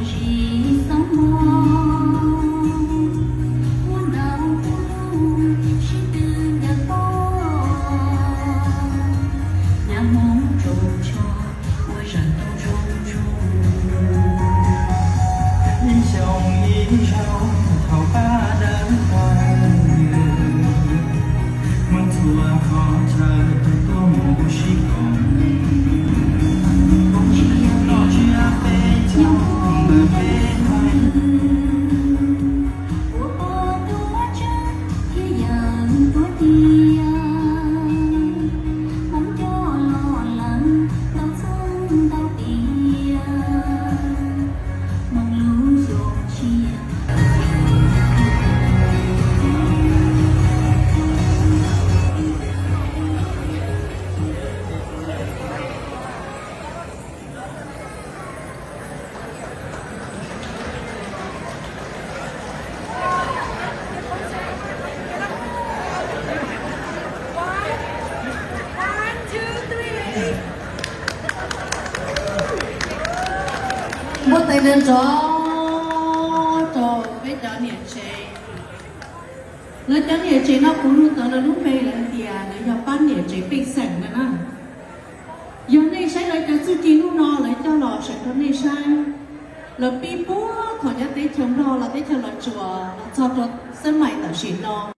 Tsis txhob mog, muaj ntau tus sib tw ntawm pog, nag hmo tsaus tsho ua zam tau zoo zoo. Ib xyoo ib zaug thaum pab dawb paug, hmoob txhua qhov chaw tuaj mus sib koom, ntsia peb caug ntawm peb haiv. Ua pog tuav tswv thiab yawm tuav tias, hmoob coj los lawm ntau txheej ntau tiam, hmoob lub xyoo tshiab. Npuaj tes nrov nrov rau peb cov niam tsev. Lawv cov niam tsev no kuv nug tau lawv lub npe lawv tias lawv yog pab niam tsev pej xeem no na. Yog nej saib lawv cov txuj ci hnub no lawv coj los seem rau nej saib. Lawv pib puag thaum nyob teb chaws Nplog los teb chaws Los Tsuas los txog rau xab mais tam sim no.